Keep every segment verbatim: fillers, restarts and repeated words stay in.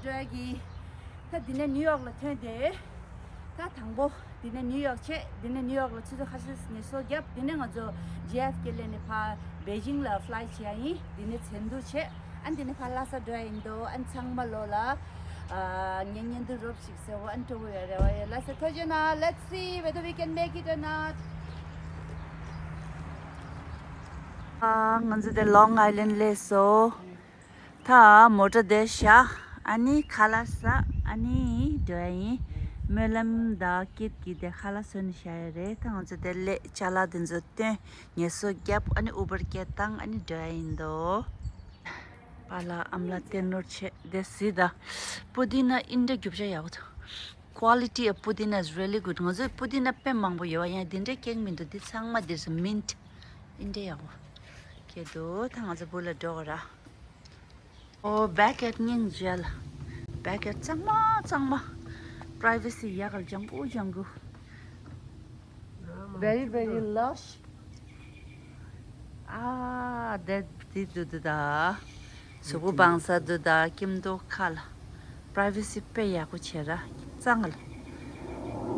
འགྲོ་ཡ་གི། ད་འདི་ནས་ནིའུ་ཡོག་ལ་ཐོན་ཏེ། ད་དང་པོ་འདི་ནས་ནིའུ་ཡོག་བྱས། འདི་ནས་ནིའུ་ཡོག་ལ་ཆུ་ཚོད་ཁ་ཤས་ངལ་གསོ་བརྒྱབ། འདི་ནས་ང་ཚོ་ཇེ་ཨེཕ་ཀེ་སླེབས་ནས་ཕར་པེ་ཅིང་ལ་ཕི་ལའི་བྱེད་ཡ་ཡིན། འདི་ནས་ཚན་དུ་བྱས། ཨ་ནི་འདི་ནས་ཕར་ལྷ་ས་འགྲོ་ཡ་ཡིན་དོ། ཨ་ནི་ཚང་མ་ལོ་ལ་ཨ་ཉན་ཉན་དུ་རོབ་ཞིག་ཟེར་བ། ཨ་ནི་སྤྲོ་པོ་ཡོད་རེ་བ་ཡོད། ལྷ་ས་ཐོ་ཇེ་ན། Let's see whether we can make it or not. ཨ་ང་ཚོ་དེ་ལོང་ཨའི་ལན་སླེབས་སོང་། ད་མོ་ཊ་དེ་བཞག། ཨ་ནི་ཁ་ལག་ཟ། ཨ་ནི་འགྲོ་ཡ་ཡིན། སྨོན་ལམ་དང་ཀིད་ཀྱིས་དེ་ཁ་ལག་བཟོས་ནས་བཞག་ཡོད་རེད། ད་ང་ཚོ་དེ་སླེབས། ཅ་ལག་དེ་ཚོ་བཏོན། ངལ་གསོ་བརྒྱབ། ཨ་ནི་ཨུ་བར་སྐད་བཏང་། ཨ་ནི་འགྲོ་ཡ་ཡིན་དོ། པཱ་ལགས་ཨ་མ་ལགས་བསྟན་ནོར་ཆེ། དེ་གཟིགས་དང་། པུ་དི་ན་ཨིན་འདྲ་རྒྱུ་ཆ་ཡག་པོ་འདུག Quality of pudina is really good. ང་ཚོའི་པུ་དི་ན་དཔེ་མང་པོ་ཡོད་པ་ཡང་འདི་འདྲའི་སྐྱེག་མི་འདུག་འདི་ཚང་མ་འདིར་སུ་མིན་ཊི་ཨིན་འདྲ་ཡག་པོ་སྐྱེས་འདུག་ད་ང་ཚོ་བུ་ལ་འགྲོ་གི་ར། ཨོ་བེ་ཀེཊ་སྙིང་རྗེ་ལ། བེ་ཀེཊ་གཙང་མ་གཙང་མ། པ་རའི་ཝེ་སི་ཡག་ག་ལ་ལྗང་གུ་ལྗང་གུ། Very very lush. ཨ་དེ་དེ་དུ་དུ་ད། གཟུགས་པོ་སྦང་ས་དུ་ད་ཀིམ་དུ་ཁ་ལ། པ་རའི་ཝེ་སི་དཔེ་ཡག་པོ་བྱས་ར། གཙང་ལ།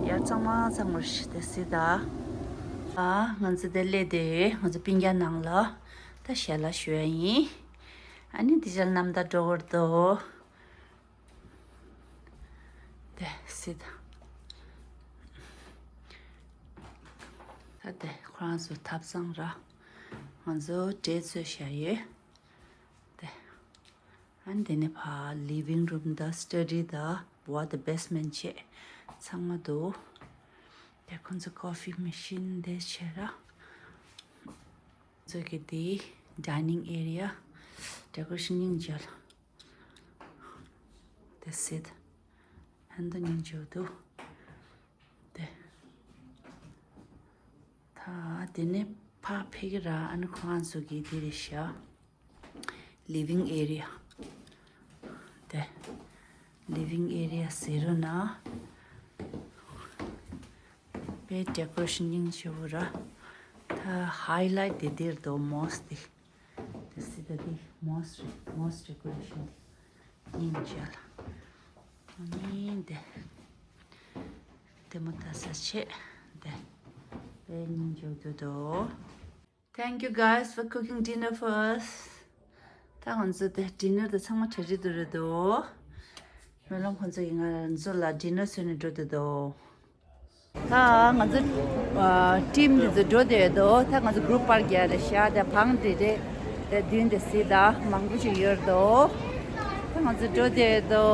ཡ་གཙང་མ་གཙང་མ་རེད་དེ་སི་ད། ཨ་ང་ཚོ་དེ་སླེབས་དེ་ང་ཚོ་སྤུན་ཀྱག་ནང་ལ་ད་ཞལ་ལག་ཞུ་ཡ་ཡིན། ཨ་ནི་དེ་ཞལ་ནམ་ད་འགྲོ་བར་དོ། དེ་སི་ད། ད་དེ་ཁོ་རང་ཚོ་ཐབ་ཚང་ར། ང་ཚོ་འབྲས་ཚོས་བཞག་ཡོད། དེ། ཨ་ནི་དེ་ནས་ཕ་ལི་ཝིང་རུམ་དང་སི་ཊ་ཌི་དང་བ་དེ་བེ་སི་མེན་ཊི་བྱས་ཚང་མ་འདུག་དེ་ཁོང་ཚོ་ཀོ་ཕི་མེ་ཤིན་དེ་བྱས་ར། ཚོ་གི་དེ་ཌའི་ནིང་ཨེ་རི་ཡ། ཌེ་ཀོ་རེ་ཤན་སྙིང་རྗེ་ལ། དེ་སི་ད། ཧན་དུ་སྙིང་རྗེ་འདུག་དེ། ད་དེ་ནས་ཕ་ཕེ་གི་ར། ཨ་ནི་ཁོང་ཚོ་གི་དེ་རེད་ཤག་ལི་ཝིང་ཨེ་རི་ཡ། དེ་ལི་ཝིང་ཨེ་རི་ཡ་ཟེར་རོ་ན། དཔེ་ཌེ་ཀོ་རེ་ཤན་སྙིང་རྗེ་བོ་ར། ད་ཧའི་ལའིཊ་དེ་དེར་དོ་མོ་སི་དེ། དེ་སི་ད་དེ་མོ་སི་རེད། མོ་སི་ཌེ་ཀོ་རེ་ཤན་དེ་སྙིང་རྗེ་ལ། ཨ་ནི་དེ་དེ་མོ་ད་ས་ཆེ་དེ་དཔེ་སྙིང་རྗེ་བོ་འདུག་དོ། Thank you guys for cooking dinner for us. ད་ང་ཚོ་དེ་ཌི་ནར་དེ་ཚང་མ་གྲ་སྒྲིག་ཏུ་རེད་དོ། སྨོན་ལམ་ཁོང་ཚོ་ཡིས་ང་ཚོ་ལ་ཌི་ནར་བཟོས་ནས་འགྲོ་དུས་དོ། ད་ང་ཚོ་ཊིམ་འདི་ཚོ་འགྲོ་དེ་དོ། ད་ང་ཚོ་གུ་རུབ་པར་རྒྱག་རེད་ཤག་དེ་བང་དེ་རེད། དེ་མདུན་དེ་སི་ད་མང་པོ་ཞིག་ཡོད་དོ། ད་ང་ཚོ་འགྲོ་དེ་དོ།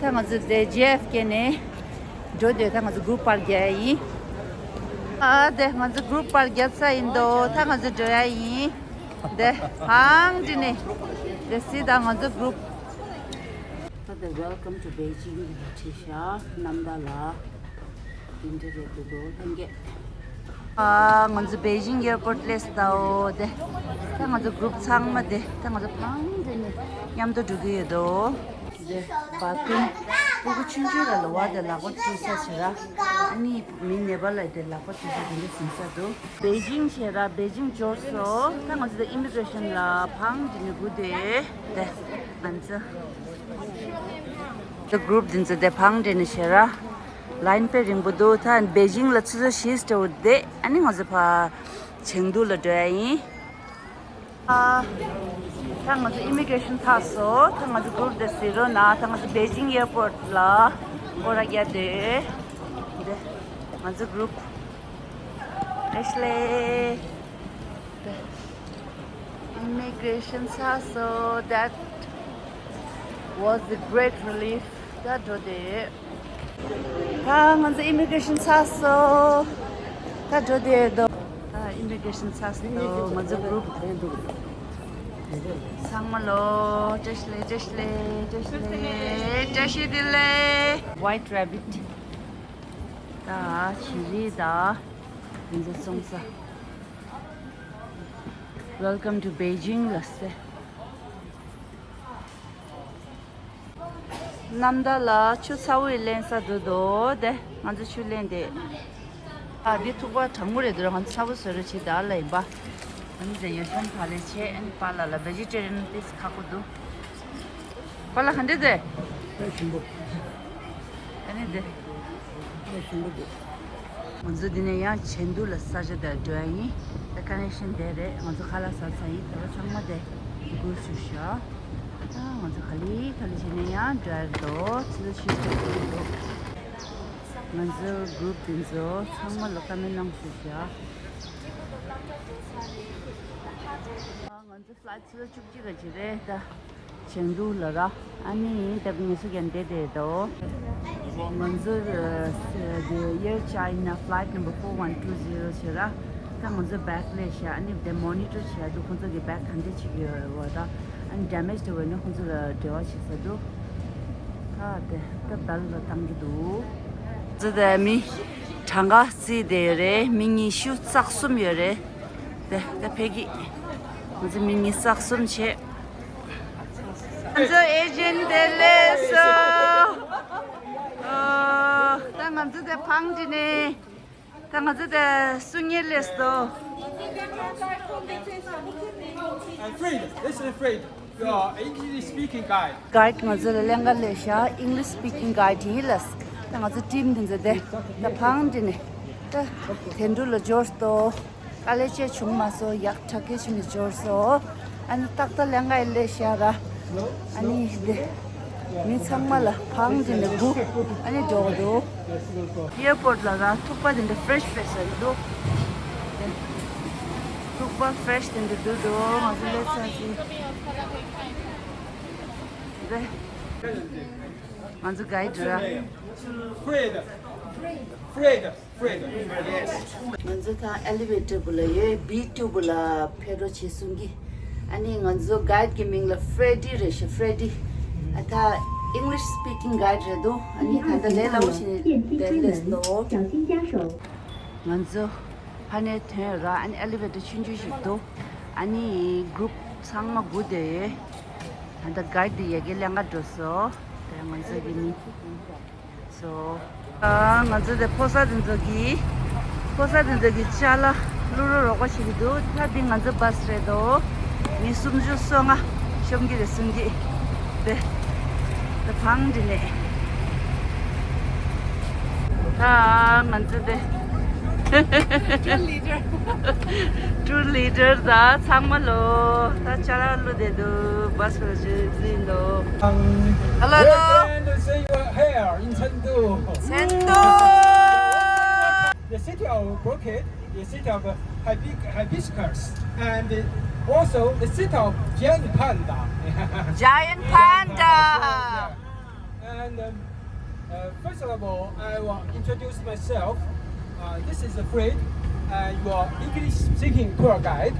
ད་ང་ཚོ་དེ་ཇེ་ཨེཕ་ཀེ་ནས། འགྲོ་དུས་ད་ང་ཚོ་གུ་རུབ་པར་རྒྱག་ཡ་ཡིན། ཨ་དེ་ང་ཚོ་གུ་རུབ་པར་རྒྱབ་ས་ཡིན་དོ། ད་ང་ཚོ་འགྲོ་ཡ་ཡིན། དེ་ཧང་ཏི་ནི་དེ་སི་ད་ང་ཚོ་གུ་རུབ། ད་དེ་Welcome to Beijing ལ་བྲིས་ཤག་ནམ་ད་ལ་དེ་འདྲ་རེད་འདུག་དོ། ཐེངས་ཀྱི་ཨ་ང་ཚོ་པེ་ཅིང་ཨེར་པོར་ཊི་སླེབས་ད་འོ། དེ་ད་ང་ཚོ་གུ་རུབ་ཚང་མ་དེ་ད་ང་ཚོ་ཧང་ཏི་ནི་མཉམ་དུ་འགྲོ་གི་ཡོད་དོ། དེ་བ་ཀུན་སྤུ་གུ་ཆུང་ཆུང་ལ་ལོ་བ་དེ་ལག་པ་བཀྲུ་ས་བྱེད་ར། ཨ་ནི་མི་ནེ་པ་ལ་དེ་ལག་པ་བཀྲུ་ས་དེ་འདྲ་ཟིན་ས་འདུག་པེ་ཅིང་བྱེད་ར། པེ་ཅིང་འབྱོར་སོང་། ད་ང་ཚོ་དེ་ཨི་མི་གྷི་རེ་ཤན་ལ་བང་སྒྲིག་ནས་སྒུག་དེ་དེ་ང་ཚོ་དེ་གུ་རུབ་དེ་ཚོ་དེ་བང་སྒྲིག་ནས་བྱེད་ར། ལའིན་དཔེ་རིང་པོ་འདུག་ད་པེ་ཅིང་ལ་ཆུ་ཚོད་བཞི་སྤྲོ་བོ་དེ། ཨ་ནི་ང་ཚོ་ཕ་ཆེང་དུ་ལ་འགྲོ་ཡ་ཡིན། ཨ། ད་ང་ཚོ་ཨི་མི་གྷི་རེ་ཤན་ཚར་སོང་། ད་ང་ཚོ་གུ་རུབ་དེ་ཟི་རོ་ན། ད་ང་ཚོ་པེ་ཅིང་ཨེར་པོར་ཊི་ལ་སྐོར་ར་རྒྱག་དེ། དེ་ང་ཚོ་གུ་རུབ་ཨེ་ཤི་ལེ། དེ་ཨི་མི་གྷི་རེ་ཤན་ཚར་སོང་། That was a great relief. ད་འགྲོ་དེ། ད་ང་ཚོ་ཨི་མི་གྷི་རེ་ཤན་ཚར་སོང་། ད་འགྲོ་དེ་དོ། ད་ཨི་མི་གྷི་རེ་ཤན་ཚར་སོང་། ང་ཚོ་གུ་རུབ་ཚང་མ་ལོ། བཀྲ་ཤིས་བདེ་ལེགས། བཀྲ་ཤིས་བདེ་ལེགས། བཀྲ་ཤིས་བདེ་ལེགས། བཀྲ་ཤིས་བདེ་ལེགས། White Rabbit. ད་བྱི་རིལ་ད་ང་ཚོ་སོང་ས། Welcome to Beijing ལ་ཟེར། ནམ་ཟླ་ལ་ཆུ་ཚ་བོ་ཡི་ལེན་ས་འདུག་དོ། དེ་ང་ཚོ་ཆུ་ལེན་དེ། ཨ་འདི་ཐུག་པ་གྲང་མོ་རེད་འདུག་ང་ཚོ་ཚ་བོ་བཟོ་རོགས་བྱེད་ད་ལ་ཡིན་པ། ཨ་ནི་དེ་ཡོ་ཤོན་ཕ་ལེ་ཆེ། ཨ་ནི་པཱ་ལགས་ལ་བེ་ཇི་ཊེ་རི་ཡན་ཏིས་ཁག་པོ་འདུག་པཱ་ལགས་ག་འདྲ་དེ། ཨ་ནི་དེ། ང་ཚོ་འདི་ནས་ཡང་ཆེན་དུ་ལ་ས་ཆ་དེར་འགྲོ་ཡ་ཡིན། ད་ཀ་ནེག་ཤན་དེ་རེད། ང་ཚོ་ཁ་ལག་ཟ་ཚར་ཡིན། ད་བར་ཚང་མ་དེ་སྒུག་བཞུགས་ཤག་ད་ང་ཚོ་ག་ལེ་ག་ལེ་བྱས་ནས་ཡང་འགྲོ་ཡ་རེད་དོ། ཚོད་ཆུ་ཚོད་འགྲོ་གི་འདུག་ང་ཚོ་གུ་རུབ་དེ་ཚོ་ཚང་མ་ལ་བཀའ་མོལ་གནང་བཞུགས་ཤག་ང་ཚོ་ཕ་ལའེ་ཊི་ཚོད་བཅུ་གཅིག་ག་ཅིག་རེད་ད། ཆེན་དུ་ལ་ར། ཨ་ནི་ད་ངེད་ཚོ་ཀྱང་བསྡད་བསྡད་དོ། ང་ཚོ་ཨེར་ཅའི་ན་ཕ་ལའེ་ཊི་ནམ་བར་ཕོར་ཝན་ཊུ་ཛི་རོ་བྱས་ར། ད་ང་ཚོ་བེག་ལས་བཞག་ཨ་ནི་དེ་མོ་ནི་ཊར་བྱས་འདུག་ཁོང་ཚོ་གི་བེག་ག་འདྲ་ཅིག་ཡོད་ར། ཨ་ནི་ཌེ་མེཇ་དེ་བས་ན་ཁོང་ཚོ་ལ་འབྲེལ་བ་བྱེད་ས་འདུག་ད་དེ་ད་བེལ་ལ་བཏང་གི་འདུག་ང་ཚོ་དེ་མི་གྲངས་ཀ་རྩིས་བསྡད་ཡོད་རེད། མི་ཉི་ཤུ་རྩ་གསུམ་ཡོད་རེད། དེ་དེ་ཕེབས་ཀྱི། ང་ཚོ་མི་ཉི་ཤུ་རྩ་གསུམ་བྱས། ང་ཚོ་ཨེ་ཇེན་ཊི་དེ་སླེབས་སོང་། ཨོ། ད་ང་ཚོ་དེ་བང་སྒྲིག་ནས། ད་ང་ཚོ་དེ་སུ་ཉེ་སླེབས་སོང་། I'm afraid. Listen, afraid. You are English speaking guide. གྷའི་ཌི་ང་ཚོ་ལ་ལེན་ག་སླེབས་ཤག English speaking guide ཡིན་ལབ། ད་ང་ཚོ་ཊིམ་འདི་ཚོ་དེ་ད་བང་སྒྲིག་ནས་ད་དེ་འདྲ་ལ་འབྱོར་སོང་། དཀའ་ལས་ཅི་བྱུང་མ་སོང་། ཡག་དྲག་གི་བྱུང་ནས་འབྱོར་སོང་། ཨ་ནི་ཏག་ཏག་ལེན་ག་སླེབས་ཤག་ར། ཨ་ནི་དེ་མི་ཚང་མ་ལ་བང་སྒྲིག་ནས་སྒུག་ཨ་ནི་འགྲོ་གི་འདུག་ཨེར་པོར་ཊི་ལ་ར་ཐུག་པ་དེ་འདྲ་ཕེ་རེ་ཤི་ཕེ་རེ་ཤི་རེད་འདུག་ཐུག་པ་ཕེ་རེ་ཤི་དེ་འདྲ་འདུག་འདུག་ང་ཚོ་སླེབས་ཚར་ཟིན། ང་ཚོ་གྷའི་ཌི་ར། Fred. Fred. Fred. Yes. ང་ཚོ་ད་ཨེ་ལི་ཝེ་ཊར་བུ་ལ་ཡོད། བི་ཊུ་བུ་ལ་ཕེབས་རོགས་བྱེད་གསུང་གི། ཨ་ནི་ང་ཚོ་གྷའི་ཌི་གི་མིང་ལ་ཧྥེ་ཌི་རེད་ཤག་ཧྥེ་ཌི། ཨ་ད་English speaking guide རེད་འདུག་ཨ་ནི་ད་ལྟ་ལས་སླ་པོ་བྱས་ནས་བསྡད་སླེབས་སོང་། ང་ཚོ་ཕ་ནས་ཐོན་ར། ཨ་ནི་ཨེ་ལི་ཝེ་ཊར་ཆུང་ཆུང་ཞིག་འདུག་ཨ་ནི་གུ་རུབ་ཚང་མ་སྒུག་བསྡད་ཡོད། ད་ལྟ་གྷའི་ཌི་ཡ་གི་ལེན་ག་འགྲོ་སོང་། དེ་ང་ཚོ་གི་མི། སོ། ཨ། ང་ཚོ་དེ་ཕོ་གསར་དེ་ཚོ་གིས། ཕོ་གསར་དེ་ཚོ་གིས་ཅ་ལག་བླུག་རོགས་རོགས་པ་བྱེད་ཀྱི་འདུག་ད་འདི་ང་ཚོ་བྷ་སི་རེད་དོ། མི་སུམ་ཅུ་སོ་ལྔ་ཤོང་གི་རེད་གསུང་གི། དེ། དེ་བང་སྒྲིག་ནས། ད་ང་ཚོ་དེ། ཊུར་ལི་ཌར། ཊུར་ལི་ཌར་དང་ཚང་མ་ལོ། ད་ཅ་ལག་བླུགས་བསྡད་འདུག་བྷ་སི་པར་ཇི་ཛིན་ལོ། Hello, hello. Welcome to see you here in Chengdu. Chengdu. The city of orchid, the city of hibis- hibiscus, and also the city of giant panda. Giant panda. And um, uh, first of all, I will introduce myself. Uh, this is Fred, uh, your English-speaking tour guide.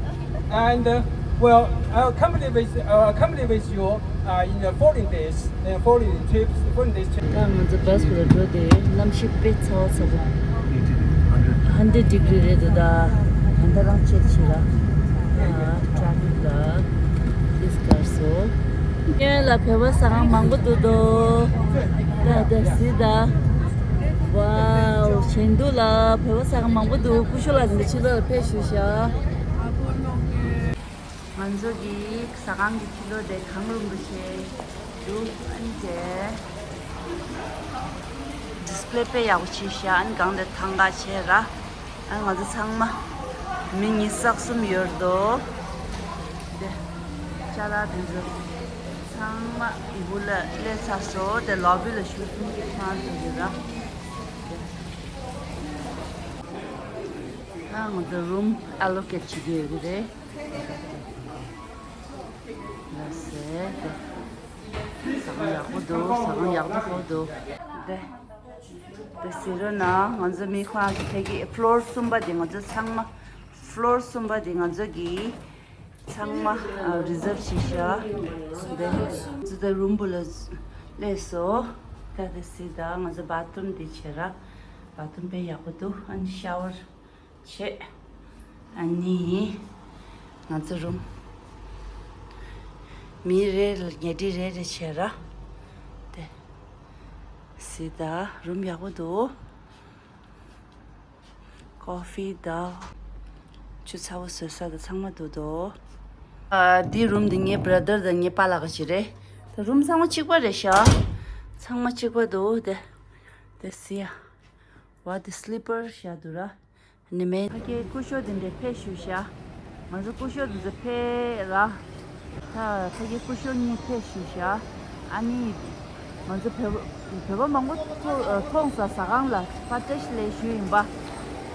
And uh, well, I'll accompany with, I'll accompany with you uh, in the following days, uh, following trips, following days. ད་ང་ཚོ་བྷ་སི་པར་འགྲོ་དེ་གནམ་གཤིས་དཔེ་ཚ་བ་ཚ་པོ། ཧན་ཌེ་ཌི་གྷི་རི་རེད་འདུག་ད་ད་ལྟ་རང་ཆེད་ཆེ་ལ། ད་ཊ་ཕིག་ལ་དེ་སྐར་སོ། ངེད་ལ་བོད་པ་ཟ་ཁང་མང་པོ་འདུག་དོ། ད་ད་སི་ད། ཝའོ། ཆེན་དུ་ལ་བོད་པ་ཟ་ཁང་མང་པོ་འདུག་སྐུ་ཞབས་ལགས་འདི་ཕྱི་ལོགས་ལ་ཕེབས་བཞུགས་ཤག་ང་ཚོ་གི་ཟ་ཁང་གི་ཕྱི་ལོགས་དེ་གངས་རིན་པོ་ཆེ་འདུག་ཨ་ནི་དེ་ཌི་སི་པི་ལེ་དཔེ་ཡག་པོ་བྱས་ཤག་ཨ་ནི་སྒང་དེ་ཐང་ག་བྱས་ར། ཨ་ང་ཚོ་ཚང་མ་མི་ཉི་ཤུ་རྩ་གསུམ་ཡོད་དོ། དེ་ཅ་ལག་དེ་ཚོ་ཚང་མ་སྒུག་ལ་སླེབས་ཚར་སོང་། དེ་ལོ་བི་ལ་བཞུགས་གསུང་གི་ཚང་དེ་ཚོ་ར། ཨ་ང་ཚོ་རུམ་ཨེ་ལོ་ཀེ་ཊི་བྱེད་ཀྱི་ཡོད་ཀྱི་རེད། ལགས་སེ། དེ་ཟ་ཁང་ཡག་པོ་འདུག་ཟ་ཁང་ཡག་པོ་འདུག་དེ། དེ་ཟེར་རོ་ན་ང་ཚོ་མི་ཁོ་རང་ཚོ་ཕ་གི་ཕློར་གསུམ་པ་དེ་ང་ཚོ་ཚང་མ། ཕློར་གསུམ་པ་དེ་ང་ཚོ་གི་ཚང་མ་རི་ཛརབ་བྱས་ཤག་དེ་ང་ཚོ་ད་རུམ་བུ་ལ་སླེབས་སོང་། ད་དེ་སི་ད་ང་ཚོ་བཱ་ཐི་རུམ་དེ་བྱས་ར། བཱ་ཐི་རུམ་དཔེ་ཡག་པོ་འདུག་ཨ་ནི་ཤ་ཝར་བྱས། ཨ་ནི་ང་ཚོ་རུམ་མི་རེ་ལ་ཉལ་ཁྲི་རེ་རེ་བྱས་ར། དེ་སི་ད་རུམ་ཡག་པོ་འདུག་ཀོ་ཕི་དང་ཆུ་ཚ་བོ་བཟོ་ས་དང་ཚང་མ་འདུག་དོ། ཨ། འདི་རུམ་འདི་ངའི་བྷ་ར་དར་དང་ངའི་པཱ་ལགས་ཀྱི་རེད། ད་རུམ་ཚང་མ་གཅིག་པ་རེད་ཤག་ཚང་མ་གཅིག་པ་འདུག་དེ། དེ་སི་ཡ། བ་དེ་སི་ལི་པར་བཞག་འདུག་ར། ནི་མེད། ཕ་གིའི་སྐུ་ཞབས་དེ་འདྲས་ཕེབས་བཞུགས་ཤག་ང་ཚོ་སྐུ་ཞབས་དེ་ཚོ་ཕེབས་ར། ད་ཕ་གིའི་སྐུ་ཞབས་གཉིས་ཕེབས་བཞུགས་ཤག་ཨ་ནི། ང་ཚོ་བོད་བོད་པ་མང་པོ་ཐོ་མཐོང་ས་ཟ་ཁང་ལ་ཕ་བཀྲ་ཤིས་བདེ་ལེགས་ཞུ་ཡིན་པ།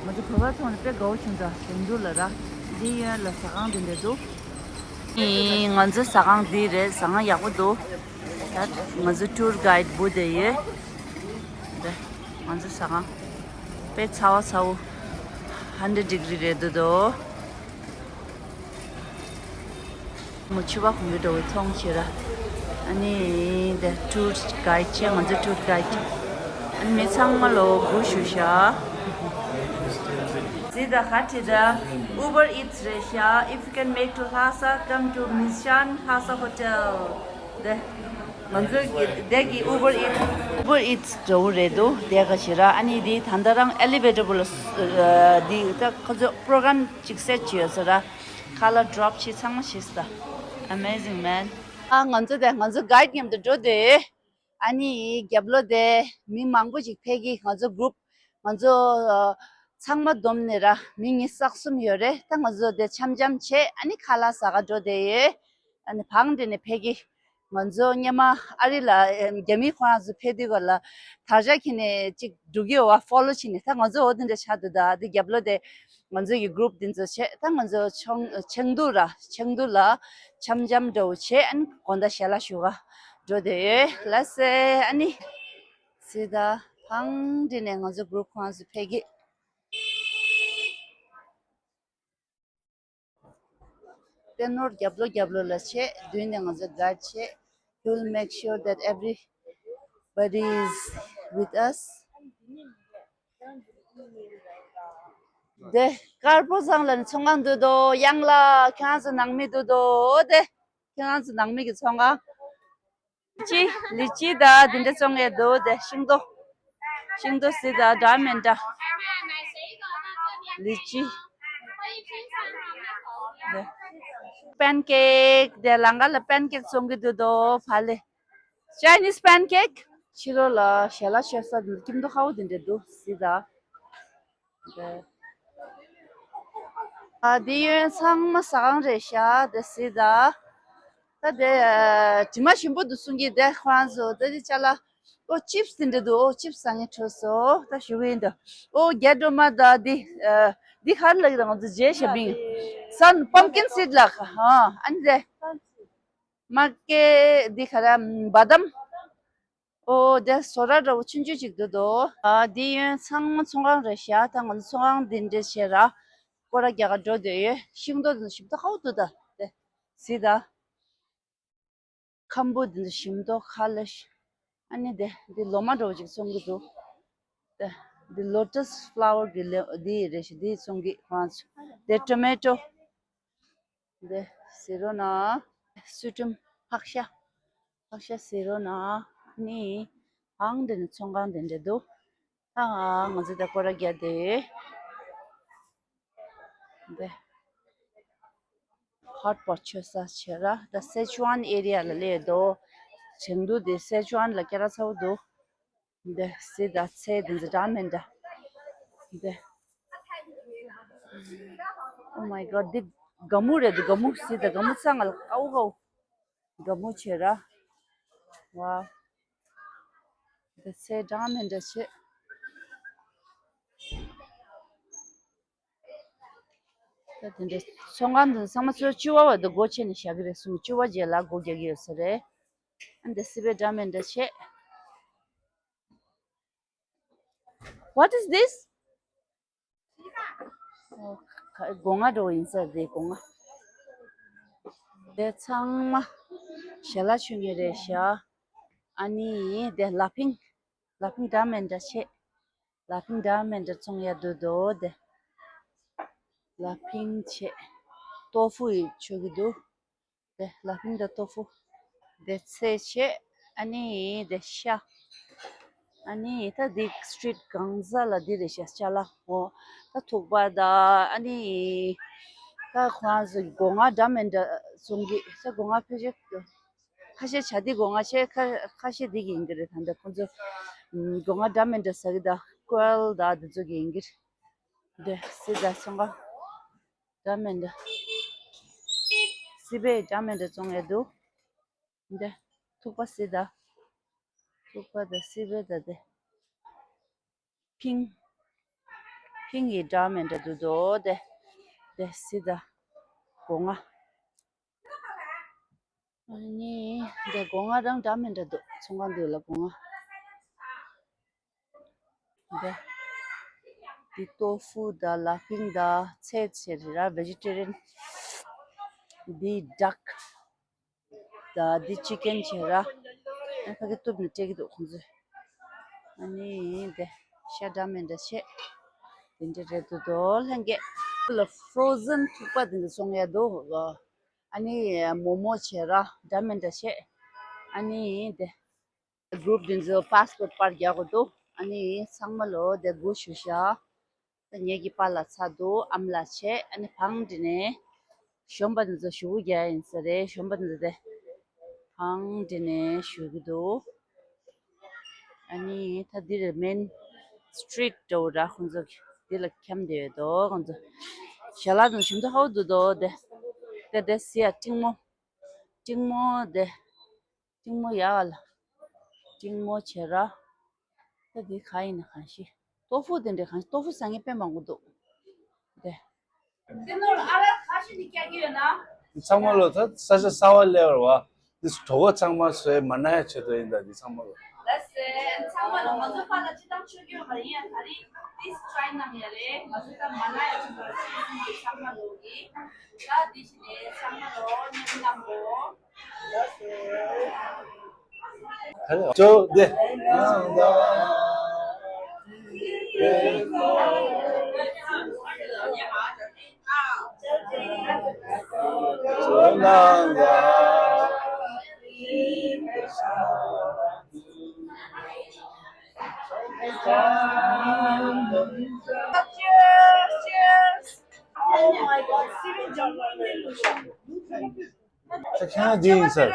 ང་ཚོ་བོད་པ་མཐོང་ནས་དཔེ་དགའ་བོ་བྱུང་ད་དེང་དུས་ལ་ར། འདི་གཡོན་ལ་ཟ་ཁང་དེ་འདྲས་འདུག་ཨེ། ང་ཚོའི་ཟ་ཁང་འདི་རེད། ཟ་ཁང་ཡག་པོ་འདུག་ད་ང་ཚོ་ཊུར་གྷའིཌ་བུ་དེ་ཡོད། དེ་ང་ཚོའི་ཟ་ཁང་དཔེ་ཚ་བ་ཚ་བོ། ཧན་ཌེཌ་ཌི་གྷི་རི་རེད་འདུག་དོ། མོ་ཕྱུ་པ་གོན་གྱི་འགྲོ་བའི་མཐོང་བྱེད་ར། ཨ་ནི་དེ་ཊུར་གྷའིཌ་བྱས། ང་ཚོའི་ཊུར་གྷའིཌ། ཨ་ནི་མི་ཚང་མ་ལོ་སྒུག་བཞུགས་ཤག་ཟི་ད་ག་ཁྲི་ད། Uber Eats རེད་ཤག If you can make to Lhasa, come to Mishan Lhasa Hotel. དེ། ང་ཚོའི་གི་དེ་གི་Uber Eats Uber Eats འདྲ་བོ་རེད་འདུག་དེ་ག་ཞིག་ར། ཨ་ནི་དེ་ད་ལྟ་རང་ཨེ་ལི་ཝེ་ཊར་བུ་ལ་སུ་ཨ་དེ་ད་ཁོ་ཚོ་པོ་རོ་གྷ་རམ་ཅིག་སེཊ་བྱས་ཡོད་ས་ར། ཁ་ལག་ཌོབ་བྱས་ཚང་མ་བྱས་ས་ད། Amazing man. ཨ་ང་ཚོ་དེ་ང་ཚོ་གྷའིཌ་མཉམ་དུ་འགྲོ་དེ། ཨ་ནི་རྒྱབ་ལོགས་དེ་མི་མང་པོ་ཞིག་ཕེབས་ཀྱི། ང་ཚོ་གུ་རུབ་ང་ཚོ་ཨ་ཚང་མ་བསྡོམས་ནས་ར་མི་ཉི་ཤུ་རྩ་གསུམ་ཡོད་རེད། ད་ང་ཚོ་དེ་འཆམ་འཆམ་བྱས་ཨ་ནི་ཁ་ལག་ཟ་ག་འགྲོ་དེ་ཡོད། ཨ་ནི་བང་སྒྲིག་ནས་ཕེབས་ཀྱི། ང་ཚོ་སྔོན་མ་ཨ་རི་ལ་ཨེམ་རྒྱ་མི་ཁོ་རང་ཚོ་ཕེབས་དུས་ག་ལ་དར་ཆ་འཁྱེར་ནས་ཅིག་འགྲོ་གི་ཡོད་པ་ཕོ་ལོ་བྱས་ནས། ད་ང་ཚོ་འོ་དེ་འདྲ་ཆགས་འདུག་ད་དེ་རྒྱབ་ལོགས་དེ་ང་ཚོ་ཡི་གུ་རུབ་དེ་ཚོ་བྱས། ད་ང་ཚོ་ཆོང་ཆེང་ཏུའུ་ར་ཆེང་ཏུའུ་ལ་འཆམ་འཆམ་འདྲ་བོ་བྱས། ཨ་ནི་དགོང་དག་ཞལ་ལག་ཞུ་ག་འགྲོ་དེ་ཡོད། ལགས་སེ། ཨ་ནི་ཟི་ད་བང་སྒྲིག་ནས་ང་ཚོ་གུ་རུབ་ཁོ་རང་ཚོ་ཕེབས་ཀྱི། དེ་ནོར་རྒྱབ་ལོགས་རྒྱབ་ལོགས་ལ་བྱས། མདུན་ནས་ང་ཚོ་གྷའིཌ་བྱས། He will make sure that everybody is with us. དེ་དཀར་པོ་ཚང་ལ་ནི་ཚོང་ཁང་འདུག་དོ། གཡང་ལ་ཁྱེད་རང་ཚོ་ནང་མི་འདུག་དོ། དེ་ཁྱེད་རང་ཚོ་ནང་མི་གི་ཚོང་ཁང་། ཅི་ལི་ཅི་ད་དེ་འདྲ་བཙོང་ཡས་འདུག་དེ་ཤིང་ཏོག་ཤིང་ཏོག་ཟི་ད་འདྲ་མི་འདྲ། ལི་ཅི། དེ་པན་ཀེག་དེ་ལང་ཀ་ལ་པན་ཀེག་བཙོང་གི་འདུག་དོ། ཕ་ལེ། Chinese pancake. ཕྱི་ལོགས་ལ་ཞལ་ལག་མཆོད་ས་འདི་སྐྱིད་མདོག་ཁ་བོ་དེ་འདྲ་འདུག་ཟི་ད། ཨ་འདི་གཡོན་ཚང་མ་ཟ་ཁང་རེད་ཤག་དེ་སི་ད། ད་དེ་དྲི་མ་ཞིམ་པོ་འདུག་གསུང་གི་དེ་ཁོ་རང་ཚོ་དེ་དེ་ཅ་ལག་ཨོ་ཅིབས་དེ་འདྲ་འདུག་ཨོ་ཅིབས་ཟ་ངེ་འཕྲོད་སོང་། ད་ཞུ་གི་ཡིན་ད། ཨོ་རྒྱ་སྒྲོལ་མ་ད་འདི་ཨ་འདི་ག་རེ་ལབ་ཀྱི་རེད། ང་ཚོ་རྗེས་ཞབས་ཡིན། སན་པམ་ཀིན་སིད་ལགས། ཨ་ཨ་ནི་དེ་མ་ཀེ་འདི་ག་རེ་བ་དམ། ཨོ་དེ་བཟོ་གྲྭ་འདྲ་བོ་ཆུང་ཆུང་ཅིག་འདུག་དོ། ཨ་འདི་གཡོན་ཚང་མ་ཚོང་ཁང་རེད་ཤག་ད་ང་ཚོ་ཚོང་ཁང་འདི་འདྲ་བྱས་ར་སྐོར་ར་རྒྱག་ག་འགྲོ་འདོད་ཡོད། ཤིང་ཏོག་འདི་ཚོ་ཞིམ་ཏོག་ཁ་བོ་འདུག་ད་དེ་སི་ད། ཁམ་བུ་འདི་ཚོ་ཞིམ་ཏོག་ཁ་ལ་ཤ། ཨ་ནི་དེ་འདི་ལོ་མ་འདྲ་བོ་ཅིག་བཙོང་གི་འདུག་དེ་འདི་ལོ་ཊས་ཕ་ལ་ཝར་གི་ལེ་འདི་རེད་ཤག་འདི་བཙོང་གི་ཁོ་རང་ཚོ། དེ་ཊོ་མེ་ཊོ། འདི་ཟེར་རོ་ན། སུས་ཀྲུམ་ཕག་ཤ། ཕག་ཤ་ཟེར་རོ་ན། ནི་ཨང་འདི་ནི་ཚོང་ཁང་འདི་འདྲ་འདུག་ད་ང་ཚོ་ད་སྐོར་ར་རྒྱག་དེ། འདི་ཧོཊ་པོཊ་མཆོད་ས་བྱས་ར། ད་སེ་ཆུ་ཝན་ཨེ་རི་ཡ་ལ་སླེབས་འདུག་ཆེང་དུ་དེ་སེ་ཆུ་ཝན་ལ་སྐྱེ་ར་ཚ་བོ་འདུག་འདི་སི་ད་ཚེ་འདི་འཛི་འདྲ་མི་འདྲ། འདི། Oh my god. འདི་སྒ་སྨུག་རེད། འདི་སྒ་སྨུག་སི་ད་སྒ་སྨུག་ཚང་ང་ལ་ཀའུ་ཀའུ། སྒ་སྨུག་བྱས་ར། ཝའོ། འདི་ཚེ་འདྲ་མི་འདྲ་བྱས། ད་དེ་འདྲ་ཚོང་ཁང་དུ་ཚང་མ་ཚོས་བཅུ་པ་བར་དུ་སྒོ་ཕྱེ་ནས་བཞག་གི་རེད་གསུངས། བཅུ་པ་རྗེས་ལ་སྒོ་རྒྱག་གི་ཡོད་ས་རེད། ཨ་འདི་སི་པའི་འདྲ་མི་འདྲ་བྱས། What is this? ཨོ། ཁ་སྒོ་ང་འགྲོ་ཡིན་ས་རེད། སྒོ་ང་། དེ་ཚང་མ་ཞལ་ལག་མཆོད་མཁན་རེད་ཤག་ཨ་ནི་དེ་ལ་ཕིང་། ལ་ཕིང་འདྲ་མི་འདྲ་བྱས། ལ་ཕིང་འདྲ་མི་འདྲ་བཙོང་ཡ་འདུག་དོ་དེ། ལ་ཕིང་བྱས། ཏོ་ཧྥུ་ཡི་མཆོད་ཀྱི་འདུག་དེ་ལ་ཕིང་དང་ཏོ་ཧྥུ། དེ་ཚལ་བྱས། ཨ་ནི་དེ་ཤ། ཨ་ནི་ད་འདི་སི་ཊི་རིཊ་གང་ཟག་ལ་འདི་རེད་ཤག་ཅ་ལག་འོ། ད་ཐུག་པ་ད་ཨ་ནི་ད་ཁོ་རང་ཚོ་སྒོ་ང་འདྲ་མི་འདྲ་བཙོང་གི། ད་སྒོ་ང་ཕལ་ཆེར། ཁ་ཤས་བྱ་དེ་སྒོ་ང་ཆེ་ཁ་ཁ་ཤས་དེ་གི་ཡིན་གི་རེད། ད་འདི་ཁོང་ཚོ་ཨམ་སྒོ་ང་འདྲ་མི་འདྲ་ཟ་གི་ད་ཀོལ་ད་འདི་ཚོ་གི་ཡིན་གི་རེད། འདི་སི་ད་ཚོང་ཁང་འདྲ་མི་འདྲ་སི་པའི་འདྲ་མི་འདྲ་བཙོང་ཡ་འདུག་འདི་ཐུག་པ་སི་ད་ཐུག་པ་ད་སི་པའི་ད་དེ། ཕིང་། ཕིང་གི་འདྲ་མི་འདྲ་འདུག་དོ་དེ། དེ་སི་ད་སྒོ་ང་། ཨ་ནི་དེ་སྒོ་ང་རང་འདྲ་མི་འདྲ་འདུག་ཚོང་ཁང་འདི་ལ་སྒོ་ང་། དེ། དེ་ཏོ་ཧྥུ་ད་ལ་ཕིང་ད་ཚལ་ཆེ་ར་བེ་ཇི་ཊེ་རི་ཡན། དེ་ཌག་ད་འདི་ཅི་ཀན་བྱས་ར། ཨ་ཕ་གི་གཏུབ་ནས་སྤྲད་ཀྱི་འདུག་ཁོང་ཚོས། ཨ་ནི་དེ་ཤ་འདྲ་མི་འདྲ་བྱས། དེ་འདྲ་རེད་འདུག་དོ་ལྷན་རྒྱས། ལ་ཕྲོ་ཟན་ཐུག་པ་དེ་འདྲ་བཙོང་ཡ་འདུག་ཨ་ནི་མོ་མོ་བྱས་ར་འདྲ་མི་འདྲ་བྱས། ཨ་ནི་དེ། གུ་རུབ་འདི་ཚོ་པཱ་སི་པོར་པར་རྒྱག་དགོས་འདུག་ཨ་ནི་ཚང་མ་ལོ་དེ་སྒུག་བཞུགས་ཤག་ད་ངེད་ཀྱི་པཱ་ལགས་ཚར་འདུག་ཨ་མ་ལགས་བྱས། ཨ་ནི་བང་འདི་ནས་གཞོན་པ་འདི་ཚོ་ཞུ་གུ་རྒྱག་ཡིན་ས་རེད། གཞོན་པ་འདི་ཚོ་དེ་བང་འདི་ནས་ཞུ་གི་འདུག་ཨ་ནི་ད་འདི་རེད་མེན་སི་ཊི་རིཊ་འདྲ་བོ་ར། ཁོང་ཚོ་འདི་ལ་འཁྱམས་བསྡད་ཡོད་དོ། ཁོང་ཚོ་ཞལ་ལག་དང་ཞིམ་མདོག་ཧ་གོ་འདུག་དོ། དེ་དེ་དེ་སི་ཡ་ཏིང་མོ་ཏིང་མོ་དེ། ཏིང་མོ་ཡག་ལ། ཏིང་མོ་བྱེད་ར། ད་འདི་ག་ཡིན་ན་གང་ཤེས། ཏོ་ཧྥུ་དེ་འདྲའི་གང་ཤེས། ཏོ་ཧྥུ་ཟ་མཁན་དཔེ་མང་པོ་འདུག་དེ། དེ་ནོར་ཨ་རག་ག་ཤེས་ནི་སྐྱག་གི་ཡོད་ན། འདི་ཚང་མ་ལོ་ད་ས་ཆ་གསར་བ་སླེབས་པ་རེད་བ། འདི་གྲོད་ཁོག་ཚང་མ་ཟོས་མ་ན་ཡ་ཆེད་དུ་ཡིན་ད་འདི་ཚང་མ་ལོ། ལགས་སེ། ཚང་མ་ལོ་ང་ཚོ་པཱ་ལགས་སྤྱི་བཏང་ཆོས་སྐྱོང་བ་ཡིན་ཡང་ད་རིང་ཏིས་ཊི་རའི་གནང་ཡ་རེད། ང་ཚོ་ད་མ་ན་ཡ་ཆེད་དུ་ཚང་མ་ལོ་གི། ད་འདི་བྱས་ནས་ཚང་མ་ལོ་ཉམས་གནང་གོ། Cheers, cheers. Oh my God, sweet German milkshake. ཁྱེད་རང་འདི་ཡིན་ཟེར།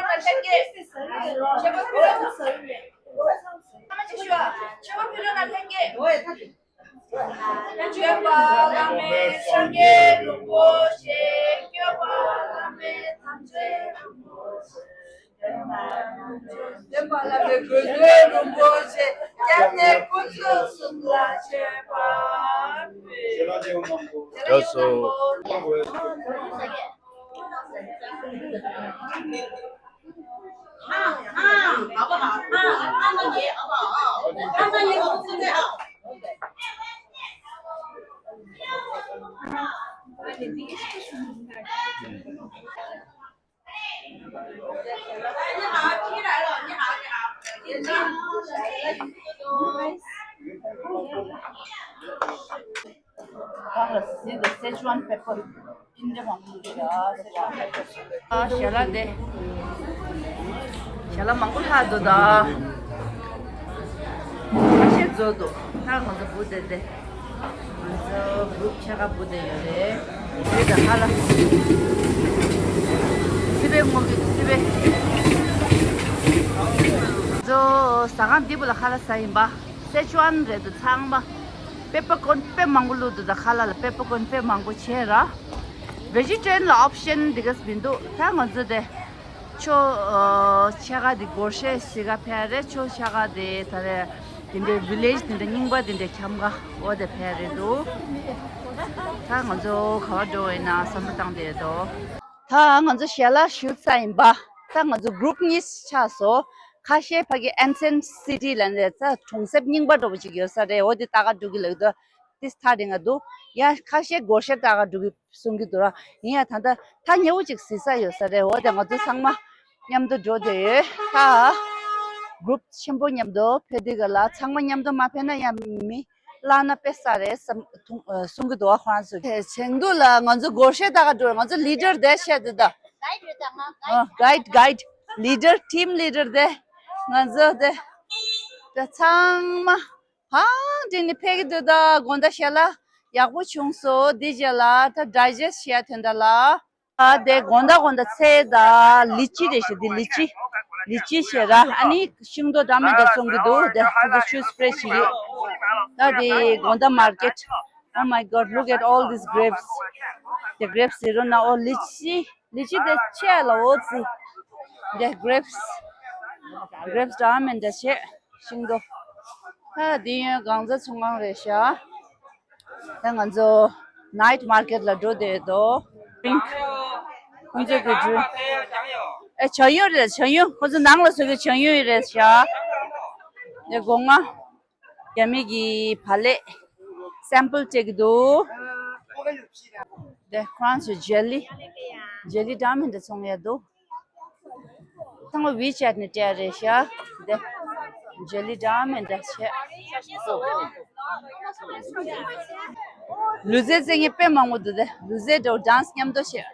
ཨ་ཞལ་ལག་དེ། ཞལ་ལག་མང་པོ་ལྷག་འདུག་ད། ཁ་ཤས་རྫོགས་འདུག་ད་ང་ཚོ་བུ་དེ་དེ། ང་ཚོ་བུ་ཕྱེད་ཀ་བུ་དེ་ཡོད་རེད། དེ་དང་ཁ་ལག་སི་པན་སྔོ་གི་སི་པན། ང་ཚོ་ཟ་ཁང་འདི་བུ་ལ་ཁ་ལག་ཟ་ཡིན་པ། སེ་ཆུ་ཝན་རེད་འདུག་ཚང་མ། པེ་པར་ཀོན་དཔེ་མང་པོ་བླུགས་འདུག་ད་ཁ་ལག་ལ་པེ་པར་ཀོན་དཔེ་མང་པོ་བྱས་ར། བེ་ཇི་ཊེ་རི་ཡན་ལ་ཨོབ་ཤན་འདི་ག་མི་འདུག་ད་ང་ཚོ་དེ། ཆོ་ཨ་ཕྱེད་ཀ་དེ་སྒོར་གཞས་གཟིགས་ག་ཕེབས་རེད། ཆོ་ཕྱེད་ཀ་དེ་ད་རེད། དེ་འདྲའི་བི་ལེ་ཇི་དེ་འདྲ་རྙིང་པ་དེ་འདྲ་འཁྱམ་ག་འོ་དེ་ཕེབས་རེད་འདུག་ད་ང་ཚོ་ག་པར་འགྲོ་ཡིན་ན་བསམ་བློ་བཏང་བསྡད་འདུག་ད་ང་ཚོ་ཞལ་ལག་ཞུ་ཚར་ཡིན་པ། ད་ང་ཚོ་གུ་རུབ་གཉིས་ཆགས་སོང་། ཁ་ཤས་ཕ་གི་ཨེན་སེན་སི་ཊི་ལ་ནས་ད་གྲོང་གསེབ་རྙིང་པ་འདྲ་པོ་ཅིག་ཡོད་ས་རེད། འོ་དེ་ལྟ་ག་འགྲོ་གི་ལབ་འདུག་ཏིས་ཐ་རིང་ང་འདུག་ཡང་ཁ་ཤས་སྒོར་གཞས་ལྟ་ག་འགྲོ་གི་གསུང་གི་འདུག་ར། ཡིན་ཡང་ད་ལྟ་ཐག་ཉེ་བོ་ཅིག་གཟིགས་ས་ཡོད་ས་རེད། འོ་དེ་ང་ཚོ་ཚང་མ་མཉམ་དུ་འགྲོ་བསྡད་ཡོད། ད་གུ་རུབ་ཆེན་པོ་མཉམ་དུ་ཕེབས་དུས་ག་ལ་ཚང་མ་མཉམ་དུ་མ་ཕེབས་ན་ཡང་མི་བརླག་ན་དཔེ་ས་རེད་བསམ་ཐུང་གསུང་གི་འདུག་བ་ཁོ་རང་ཚོས། དེ་ཆེང་དུ་ལ་ང་ཚོ་སྒོར་གཞས་ལྟ་ག་འགྲོ་ར། ང་ཚོ་ལི་ཌར་དེ་བཤད་དུས་ད། གའིཌ་རེད་ད་ང་གའིཌ། གའིཌ་གའིཌ། ལི་ཌར་ཊིམ་ལི་ཌར་དེ། ང་ཚོ་དེ་དེ་ཚང་མ། ཧང་དེ་ནི་ཕེབས་ཀྱི་འདུག་ད་དགོང་དག་ཞལ་ལག་ཡག་པོ་བྱུང་སོང་། འདི་རྗེས་ལ་ད་ཌའི་ཇེ་སི་ཊི་བྱས་དོན་དག་ལ། ཨ་དེ་དགོང་དག་དགོང་དག་ཚལ་ད་ལི་ཅི་རེད་ཤག་འདི་ལི་ཅི། ལི་ཅི་བྱས་ར། ཨ་ནི་ཤིང་ཏོག་འདྲ་མི་འདྲ་བཙོང་གི་འདུག་དེ་ཁོ་ཚོ་ཆུ་སི་པེ་རེ་བྱེད་ཀྱི། ད་དེ་དགོང་དག་མར་ཀེཊ། Oh my God, look at all these grapes. The grapes ཟེར་རོ་ན། ཨོ་ལི་ཅི། ལི་ཅི་དེ་ཆེ་ལ། འོ་ཙི། The grapes. Grapes འདྲ་མི་འདྲ་བྱས། ཤིང་ཏོག་ད་དེ་ཡོན་གང་ཚ་ཚོང་ཁང་རེད་ཤག་ད་ང་ཚོ་ནའིཊ་མར་ཀེཊ་ལ་འགྲོ་བསྡད་འདུག་ཁོང་ཚོ་གི་འགྲོ། ཨེ་ཇ་ཡོད་རེད། ཇ་ཡོད། ཁོང་ཚོ་ནང་ལ་བཟོ་གི་ཇ་ཡོད་རེད་ཤག་དེ་སྒོ་ང་རྒྱ་མི་གི་བག་ལེབ་སེམ་པལ་སྤྲད་ཀྱི་འདུག་དེ་ཁོ་རང་ཚོའི་ཇེ་ལི། ཇེ་ལི་འདྲ་མི་འདྲ་ཚོང་ཡ་འདུག་ཚང་མ་ཝི་ཆེ་ཊི་ནས་སྤྲད་རེད་ཤག་དེ་ཇེ་ལི་འདྲ་མི་འདྲ་བྱས། ལུས་རྩལ་རྩེད་མཁན་དཔེ་མང་པོ་འདུག་དེ་ལུས་རྩལ་འདྲ་བོ། ཌན་སི་མཉམ་དུ་བྱས།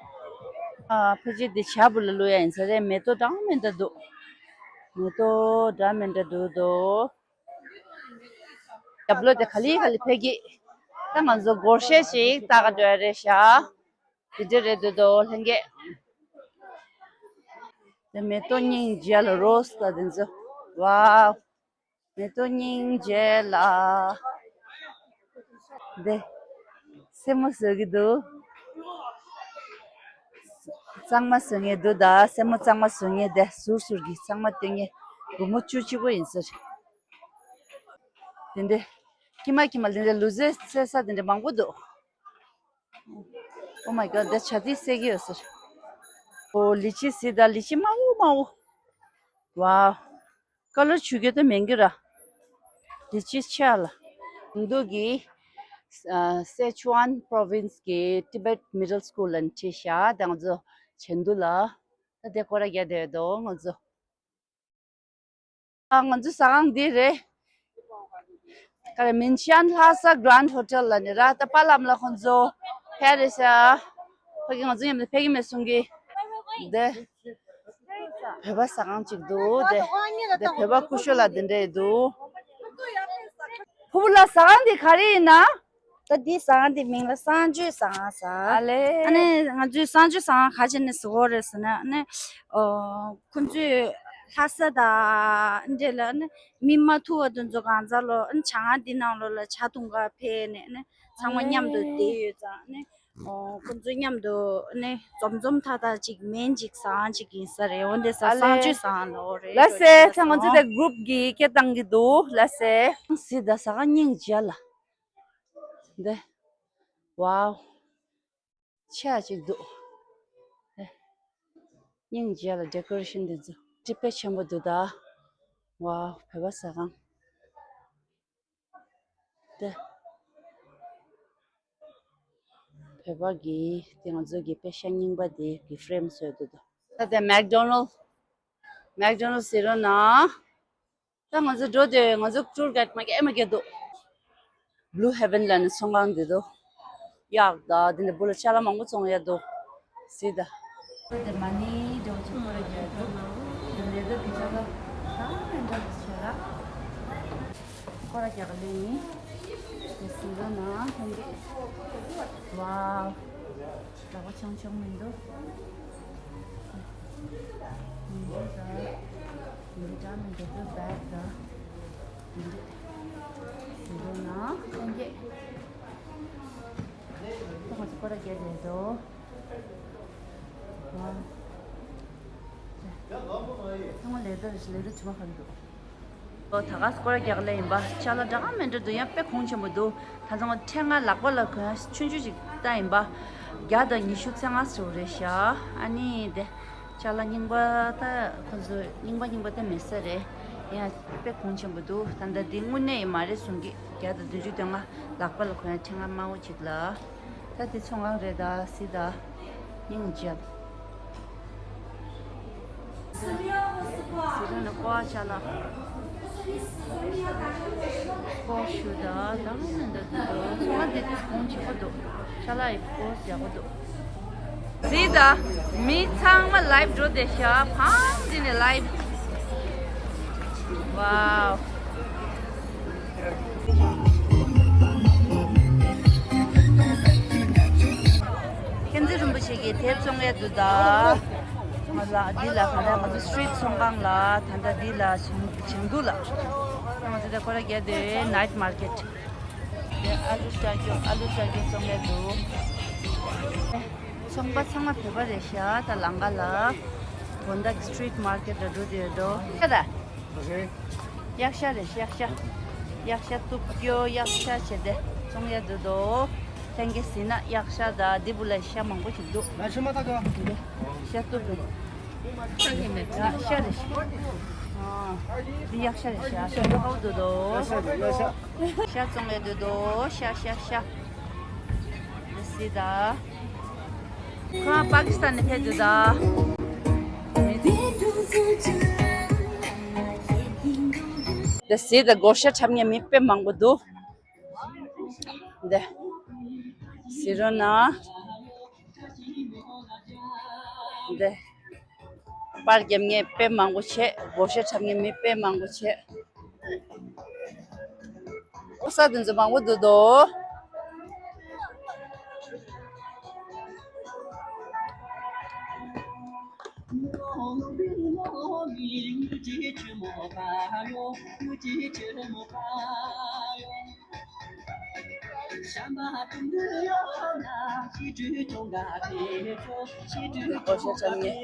ཨ་ཕལ་ཆེར་དེ་ཇ་བུ་ལ་བླུག་ཡ་ཡིན་ས་རེད། མེ་ཏོག་འདྲ་མི་འདྲ་འདུག་མེ་ཏོག་འདྲ་མི་འདྲ་འདུག་དོ། རྒྱབ་ལོགས་དེ་ག་ལེ་ག་ལེ་ཕེབས་ཀྱི། ད་ང་ཚོ་སྒོར་གཞས་ཤིག་ལྟ་ག་འགྲོ་ཡ་རེད་ཤག་དེ་འདྲ་རེད་འདུག་དོ། ལྷན་རྒྱས། དེ་མེ་ཏོག་སྙིང་རྗེ་ལ། རོ་སི་ད་དེ་ཚོ། ཝའོ། མེ་ཏོག་སྙིང་རྗེ་ལ། དེ་སེན་མོ་བཟོ་གི་འདུག་གཙང་མ་བཟོ་མཁན་འདུག་ད་སེན་མོ་གཙང་མ་བཟོ་མཁན་དེ་ཟུར་ཟུར་གྱི་གཙང་མ་སྟོན་མཁན། སྒོར་མོ་བཅུ་གཅིག་པོ་ཡིན་ས་རེད། དེ་འདྲ་ཁྱི་མ་ཁྱི་མ་དེ་འདྲ་ལུས་རྩལ་རྩེད་ས་དེ་འདྲ་མང་པོ་འདུག Oh my God, ད་བྱ་དེ་སད་ཀྱི་ཡོད་ཟེར། ཨོ་ལི་ཅི་ཟེར། ད་ལི་ཅི་དམར་པོ་དམར་པོ། ཝའོ། ཀ་ལར་ཆུ་རྐྱལ་ད་མེད་གི་ར། ལི་ཅི་ཆེ་ལ། ཨིན་རྡུ་གི་ཨ་སེ་ཆུ་ཝན་པྲོ་ཝིན་སི་གི་ཊི་བེཊ་མི་ཌལ་སི་ཀུལ་ལ་ཁྲིད་ཤག་ད་ང་ཚོ་ཆེན་དུ་ལ། ད་དེ་སྐོར་ར་རྒྱག་བསྡད་འདུག་ང་ཚོ། ཨ་ང་ཚོ་ཟ་ཁང་འདི་རེད། ག་རེ། མིན་ཤན་ལྷ་ས་གྷ་རན་ཌི་ཧོ་ཊེལ་ལ་ནི་ར། ད་པ་ལམ་ལ་ཁོང་ཚོ་ཕེབས་རེད་ཤག་ཕ་གི་ང་ཚོ་མཉམ་དུ་ཕེབས་ཀྱི་མེད་གསུང་གི། དེ་བོད་པ་ཟ་ཁང་ཅིག་འདུག་དེ་དེ་བོད་པ་སྐུ་ཞབས་ལགས་དེ་འདྲ་འདུག་ཕུ་བོ་ལགས། ཟ་ཁང་འདི་ག་རེ་ཡིན་ན། ད་འདི་ཟ་ཁང་འདི་མིང་ལ་གསང་སྤྱོད་ཟ་ཁང་ཟེར། ཨ་ལེ། ཨ་ནི་ང་ཚོའི་གསང་སྤྱོད་ཟ་ཁང་ག་བྱས་ནས་ཟེར་གོ་རེད་ཟེར་ན། ཨ་ནི་ཨོ་ཁོང་ཚོས་ལྷ་ས་དང་འདྲ་ལ་ཨ་ནི་མི་མ་ཐུག་པ་དེ་ཚོ་གང་ཚ་ལོ། ཨ་ནི་ཇ་ཁང་འདི་ནང་ལོགས་ལ་ཇ་འཐུང་ག་ཕེབས་ནས་ཨ་ནི་ཚང་མ་མཉམ་དུ་བསྡད་ཡོད་ཙང་། ཨ་ནི་ཨོ་ཁོང་ཚོ་མཉམ་དུ་ཨ་ནི་འཛོམས་འཛོམས་ཐག་ཐག་ཅིག་མིན་ཅིག་ཟ་ཁང་ཅིག་ཡིན་ས་རེད། འོན་ཏེ་ཟ། ཨ་ལེ། གསང་སྤྱོད་ཟ་ཁང་ལབ་ཀྱི་རེད། ལགས་སེ། ད་ང་ཚོ་དེ་གྷུ་རུབ་ཀྱིས་སྐད་བཏང་གི་འདུག་ལགས་སེ། ཟི་ད་ཟ་ཁང་སྙིང་རྗེ་ལ། འདི། ཝའོ། ཆེ་ཡ་ཅིག་འདུག་འདི། སྙིང་རྗེ་ལ་ཌེ་ཀོ་རེ་ཤན་འདི་ཚོ། དཔེ་ཆེན་པོ་འདུག་ད། ཝའོ། བོད་པ་ཟ་ཁང་། འདི། བོད་པ་གི་དེ་ང་ཚོ་གི་པེ་ཤ་རྙིང་པ་དེ་གི་ཕེ་རེམ་བཟོས་འདུག་ད། ད་དེ་མེག་ཌོ་ནལ། མེག་ཌོ་ནལ་ཟེར་རོ་ན། ད་ང་ཚོ་འགྲོ་དུས་ང་ཚོ་ཊུར་གྷའིཌ་མ་སྐྱེས་མ་སྐྱེས་འདུག་བླུ་ཧེ་ཝན་ལབ་ནས་ཚོང་ཁང་འདི་འདུག་གཡག་དང་དེ་འདྲ་བུ་ལ་ཅ་ལག་མང་པོ་བཙོང་ཡ་འདུག་ཟི་ད། དེ་མ་ནི་འདྲ་བོ་ཅིག་སྐོར་ར་རྒྱག་འདུག་དེ་ལས་ད་དེ་ཅ་ལག་ད་མེད་འདྲ་བོ་ཅིག་བྱས་ར། སྐོར་ར་རྒྱག་ལེ་ཡིན། དེ་ཟི་ད་ན་ཐོན་གི། ཝའོ། ལག་པ་ཆང་ཆང་མི་འདུག་མི་འདུག་ད། མི་འདྲ་མི་འདུག་ད་བེག་ད། མི་འདུག་མི་འདུག་ན་ཐོན་གི། ད་ང་ཚོ་སྐོར་ར་རྒྱག་ལེ་འདུག་ཝའོ། ཚང་མ་ལེ་དར་ལེ་དར་དྲི་མ་ཁ་གི་འདུག་ད་ག་སྐོར་ར་རྒྱག་ལེ་ཡིན་པ། ཅ་ལག་འདྲ་གང་མི་འདྲ་འདུག་ཡང་དཔེ་གོང་ཆེན་པོ་འདུག་ད་ཚང་མ་ཕྲེང་ང་ལག་པ་ལ་གོན་ཆུང་ཆུང་ཅིག་བཏང་ཡིན་པ། བརྒྱ་དང་ཉི་ཤུ་རྩ་ལྔ་ཟེར་བ་རེད་ཤག་ཨ་ནི་དེ་ཅ་ལག་རྙིང་པ་ད་ཁོ་ཚོ་རྙིང་པ་རྙིང་པ་ད་མེད་ས་རེད། ཡང་དཔེ་གོང་ཆེན་པོ་འདུག་ད་ལྟ་འདི་དངོས་གནས་ཡིན་མ་རེད་གསུང་གི། བརྒྱ་དང་བདུན་ཅུ་དོན་ལྔ། ལག་པ་ལ་གོན་ཡ་ཕྲེང་ང་དམར་པོ་ཅིག་ལ། ད་དེ་ཚོང་ཁང་རེད་ད། ཟི་ད། སྙིང་རྗེ། ཟི་ད་ནི་ཀོ་ཅ་ལག་ཀོ་ཤུ་ད། ད་ནི་འདི་འདུག་ཚོང་ཁང་འདི་དུས་གོང་ཆེན་པོ་འདུག་ཅ་ལག་ཡི་ཀོ་ཡག་པོ་འདུག་ཟི་ད། མི་ཚང་མ་ལའིབ་འགྲོ་བསྡད་ཤག་ཕང་འདི་ནས་ལའིབ། ཝའོ། མཁྱེན་བརྩེ་རིན་པོ་ཆེ་གིས་དེབ་བཙོང་ཡ་འདུག་ད། ང་ལ་འདི་ལ་ག་ད་ང་ཚོ་སི་ཊི་རིཊ་ཚོང་ཁང་ལ་ད་ལྟ་འདི་ལ་བྱང་བྱང་འདུག་ལ། ང་ཚོ་ད་ཁོ་ར་རྒྱ་དེ་ནའིཊ་མར་ཀེཊ། དེ་ཨ་ལུ་ཤ་སྐྱོ་ཨ་ལུ་ཤ་སྐྱོ་བཙོང་ཡ་འདུག། ཚོང་པ་ཚང་མ་བོད་པ་རེད་ཤག། ད་ལམ་ཁ་ལ་དགོང་དག་གི་སི་ཊི་རིཊ་མར་ཀེཊ་ལ་འགྲོ་བསྡད་ཡོད་དོ། ཤ་ད། གཡག་ཤ་རེད་གཡག་ཤ། གཡག་ཤ་གཏུབ་སྐྱོ་གཡག་ཤ་བྱས་ཏེ་བཙོང་ཡ་འདུག་དོ། ལྷན་རྒྱས་ཟིན་ན་གཡག་ཤ་དང་འདི་བུ་ལ་ཤ་མང་པོ་ཞིག་འདུག། ལ་ཤ་མ་ཐག་ག། ཤ་གཏུབ་རེད། ཤ་རེད་ཤ། འདི་གཡག་ཤ་རེད་ཤ་ཤ་འདི་ཧའུ་འདུག་དོ། ཤ་བཙོང་ཡ་འདུག་དོ་ཤ་ཤ་ཤ། འདི་སི་ད། ཁོ་རང་པ་ཀི་སི་ཐན་ནས་ཕེབས་འདུག་ད། འདི་སི་ད་སྒོར་གཞས་འཁྲབ་མཁན་མི་དཔེ་མང་པོ་འདུག། འདི་སི་རོ་ན། འདི་པར་རྒྱབ་མཁན་དཔེ་མང་པོ་བྱས། སྒོར་གཞས་འཁྲབ་མཁན་མི་དཔེ་མང་པོ་བྱས། ས་དེ་ཚོ་མང་པོ་འདུག་དོ། སྒོར་གཞས་འཁྲབ་མཁན།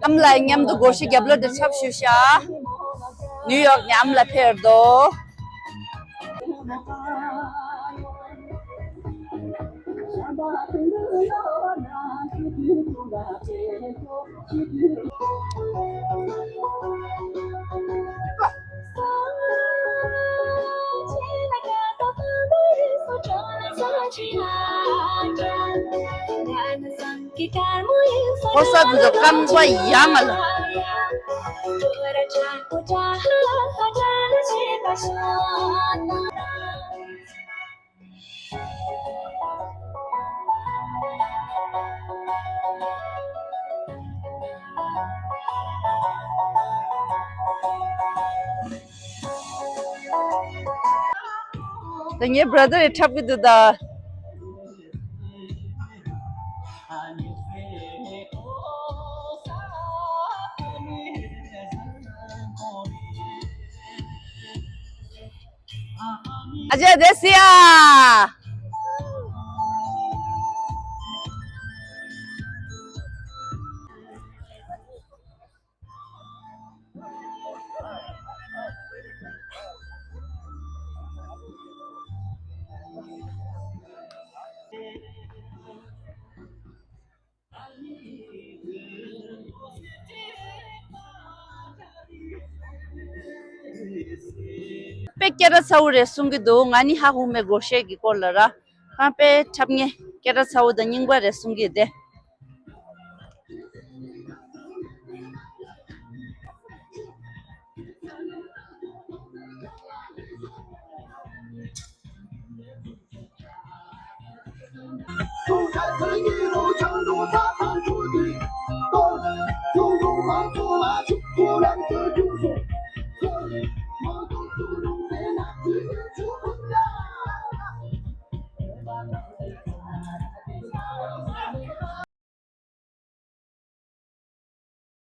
ཨ་མ་ལགས་མཉམ་དུ་སྒོར་གཞས་རྒྱབ་ལོགས་དེ་འཁྲབ་ཞུ་ཤག། ནིའུ་ཡོག་ནས་ཨ་མ་ལགས་ཕེབས་འདུག། ཕོ་གསར་དེ་ཚོ་རྐང་པ་ཡ་ང་ལ། ད་ངའི་བྷ་ར་དར་ཡི་འཁྲབ་ཀྱི་འདུག་ད། ཨ་ཅེ་དེ་སི་ཡ། དཔེ་སྐད་གྲགས་ཚ་བོ་རེད་གསུང་གི་འདུག། ང་ནི་ཧ་གོ་མེད་སྒོར་གཞས་ཀྱི་སྐོར་ལ་ར། ཁོང་དཔེ་འཁྲབ་མཁན་སྐད་གྲགས་ཚ་བོ་དང་རྙིང་པ་རེད་གསུང་གི་འདུག།